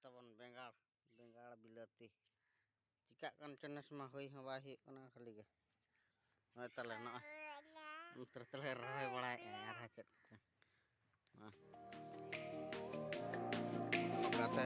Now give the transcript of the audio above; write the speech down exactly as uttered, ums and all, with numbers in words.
ᱛᱟᱵᱚᱱ ᱵᱮᱸᱜᱟᱲ, ᱵᱮᱸᱜᱟᱲ ᱵᱤᱞᱟᱹᱛᱤ᱾ ᱪᱤᱠᱟᱜ ᱠᱟᱱ ᱪᱚ ᱱᱮᱥ ᱢᱟ, ᱦᱩᱭ ᱦᱚᱸ ᱵᱟᱭ ᱦᱩᱭᱩᱜ ᱠᱟᱱᱟ ᱠᱷᱟᱹᱞᱤ ᱜᱮ᱾ ᱱᱚᱜᱼᱚᱭ ᱛᱟᱞᱮ ᱱᱚᱜᱼᱚᱭ ᱱᱚᱛᱮ ᱨᱮ ᱛᱟᱞᱮ ᱨᱚᱦᱚᱭ ᱵᱟᱲᱟᱭᱮᱫᱼᱟ ᱟᱨᱦᱚᱸ ᱪᱮᱫ ᱠᱚᱪᱚ᱾ ᱱᱚᱜᱼᱚᱭ᱾ ᱱᱚᱝᱠᱟᱛᱮ